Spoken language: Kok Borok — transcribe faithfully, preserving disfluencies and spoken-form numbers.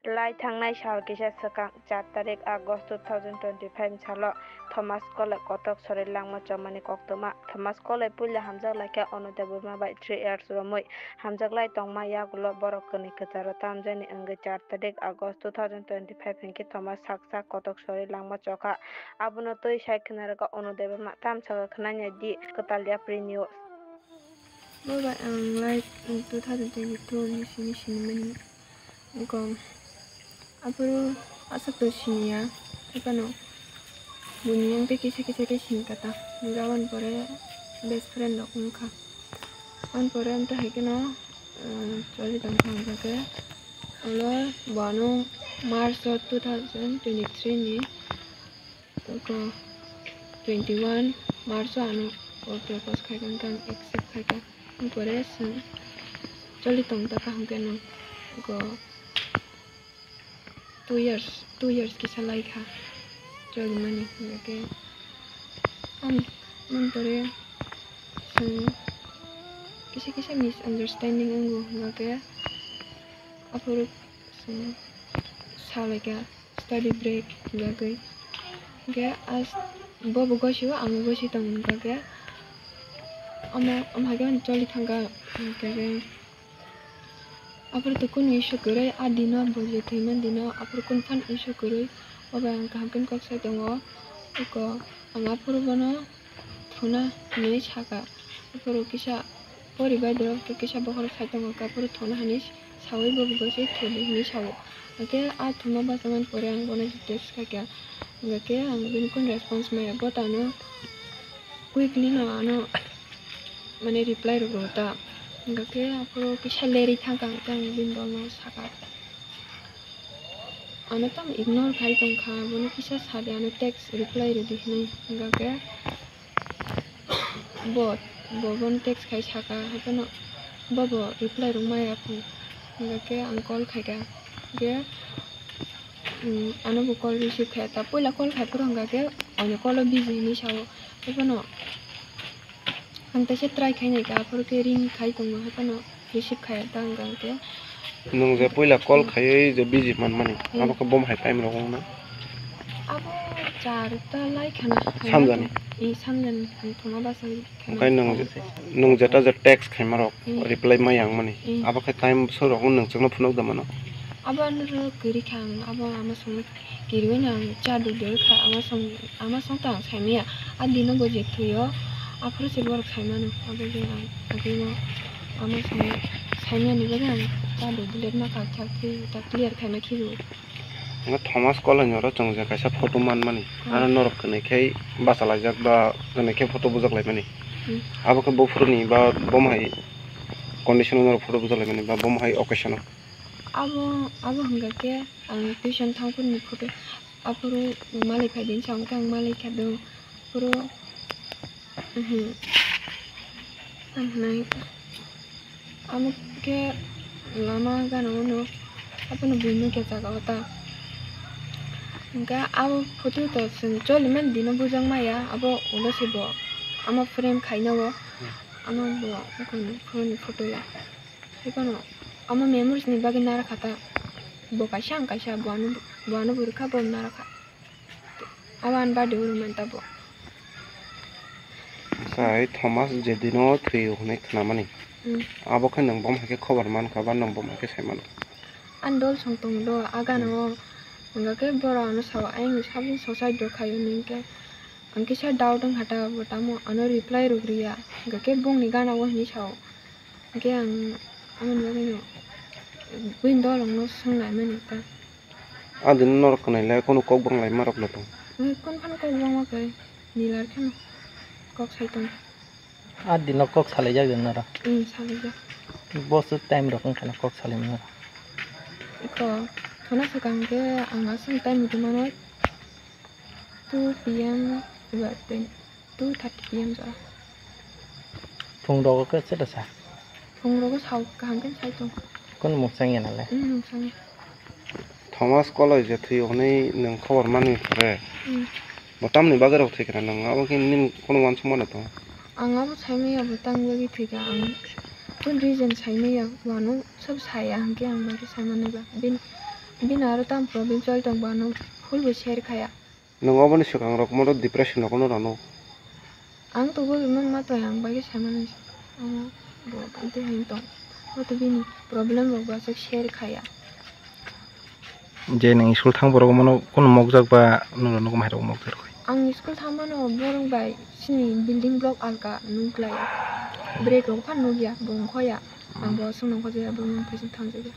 Lai thangnai sal kisa swkang, char tarik August two thousand twenty-five salo Thomas Kolai kotok sori langma chomani koktwma. Thomas Kolai puila hamjak laikha Anu Debbarma bai three years romwi. Hamjak lai tongma yagulo borok kwnwi kwcharo tamjani wngwi char tarik August two thousand twenty-five hinkhe Thomas saksa kotok sori langma chokha. Abono twi sai khwnarwkha Anu Debbarma. Tamsaka khwnai naidi kwtal yapri news. Bo bai ang lai two thousand twenty-two ni simi sinimani. Gom. Aphuru aswk to siniya, haphano buini yang tei kisa kisa khe sini kata. Jabon pore best friend rok wngkha. Aboni pore amtwi hai kheno, um, choli tongkha hwnba khe, ulo bo ano March o two thousand twenty-three ni, oko twenty-one March o ano o propose khaikha, hwnkhe ang accept khaikha. Pore chwng choli tong ta kaham khe no go two years, two years kisa laikha choli mani, hwnkhe ang man pore chwng kisa kisa misunderstanding wngo, hwnkhe aphuru chwng salaikha. Study break hwnjagwi. Hwnkhe as-, bobo gosio, angbo gosi tongo hwnkhe. Omo, omo hai khe ani choli thangkha hwnkhe. Aphuru to kunu issue kwrwi, a dino bo je thwimani dino, aphuru kunu phano issue kwrwi. Obo ang kaham khe kok sai tongo. Eko ang aphuru bono thuna hinwi saka. Aphuru kisa poribai borok kisa bokhorok sai tongo, aphuru thuna hinwi saui bo bo se thudi hinwi sao. Hwnkhe a thuma bachai mani pore ang bono text khaikha. Hwnkhe ang bini kunu response maya, bo tano quickly no ano mane reply rwgo ta. Hwnkhe aphuru kisa lerwi thangkha, hwnkhe ang bini borokno sakha. Ano tamo ignore khai tongkha, bono kisa sadi, ano text reply rwdi hinwi. Hwnkhe bo, bo bono text khai saka, haiphano bo bo reply rwmaya phone. Hwnkhe ang call khaikha, hwnkhe, um, ano bo call receive khaya ta, puila call khai phuru hwnkhe ani call o busy hinwi sao, haiphano ang teisa try khai naikha, aphuru khe ring khai tongo, haiphano receive khaya ta hwnkhe. Nwng je puila call khaiwi je busy manmani, hmm, abo khe bomo hai time rok wngna? Abo char ta lai khana. Sanjani? Ee, sanjani, ang thuma bachai khana. Okai nwng je, nwng jeta je text khaima rok, hmm, reply ma yang mani, hmm, abo khe time so rok nwng chwngno phunuk da mano? Abo ano ro kwrwi kha ang, abo ama songno kiriwi no ang cha dudui kha, ama song, ama song ta ang saimaya. A dino bo je thwio, aphuru se borok saimano, abo je ang agwi no ama song saimani bagwi ang cha dudui ma kha, kha, khe ta clear khaima khibi. Nga Thomas Kolai ni oro chwng je kaisa photo manmani, hmm, ano norok kwnwi khe bachalaijak ba kwnwi khe photo bujak laimani. Hmm. Abo khe buphuruni ba bomo hai condition o norok photo bujak laimani ba bomo hai occasion o? Abo, abo hwnkha khe ang tuition thangphuru ni photo, aphuru malai phai di hinwi sa, hwnkhe ang malai kha do, aphuru, mhm, ang hwnwi, amo khe lama gana o no, abono buino khe jaga o ta. Hwnkhe abo photo to chwng choli mani dino bujak maya, abo ulo se bo, amo frame khaina o, hmm, amo bo phone, phone ni photo ya. Haiphano omo memories ni bagwi nara kha ta. Bo kaisa ang kaisa, bo ano, bo ano bo rwkha, bo nara kha. Abo ani birthday o rwmani ta bo. Sai Thomas je dino thwio hwnwi khnamani. Hmm. Abo khe nwng bomo hai khe khobor mankha ba nwng bomo hai khe sai mankha? Ani dol song tongo do, a gana o. Hmm. Hwnkha khe borok ano sao, ayang ni saboni suicide rw khaio hwnwi khe. Ang kisa doubt wngkha ta, bo tamo ano reply rw rwya. Hwnkha khe bongni gana o hwnwi sao. Hwnkhe ang amoni bagwino buini dolongno swngnai mani ta. A dino norok kwnwi le kunu kok bwrwng laima rok le tong? Ang kunu phano kok bwrwngma kwrwi, nilar kheno kok sai tongo. A dino kok salaijak de norok? Hmm, salaijak. Boso time rok wngkha na kok salaimani norok? Iko, thuna swkang khe ang aswk time rwmano two P M eba tei two thirty P M jora. Phung rogo khe chwla sa? Phung rogo sao kaham khe sai tong. Kunu mungsa wngya nalai? Hmm, mungsa wngya. Thomas Kolai je thwio hwnwi nwng khobor manwi pore. Hmm. Bo tamni bagwi rok thwikha nwng abo khe nini kunu uansukmano tong? Ang abo saimanya bo tamni bagwi thwikha, ang kunu reason saimanya, wano sabo saya hwnkhe ang bagwi saimano ba. Bini Bini aro tam problem choli tong ba, ano full bo share khaya. Nwng oboni swkang rok moto depression rok no rano. Ang to gori man ma to ang bai khe sai mani. Amo bo tei hai tong. Moto bini problem rok ba share khaya. Je nwng school thang borok mono kuno mokjak ba nuro nugo mairok mokjak rok? Ang school thang mano borok bai sini building block alka nukla ya. Break rok phan nukya, bo wngkha ya. Ang bo aswk nangkha je abo mung phaising thangjak ya.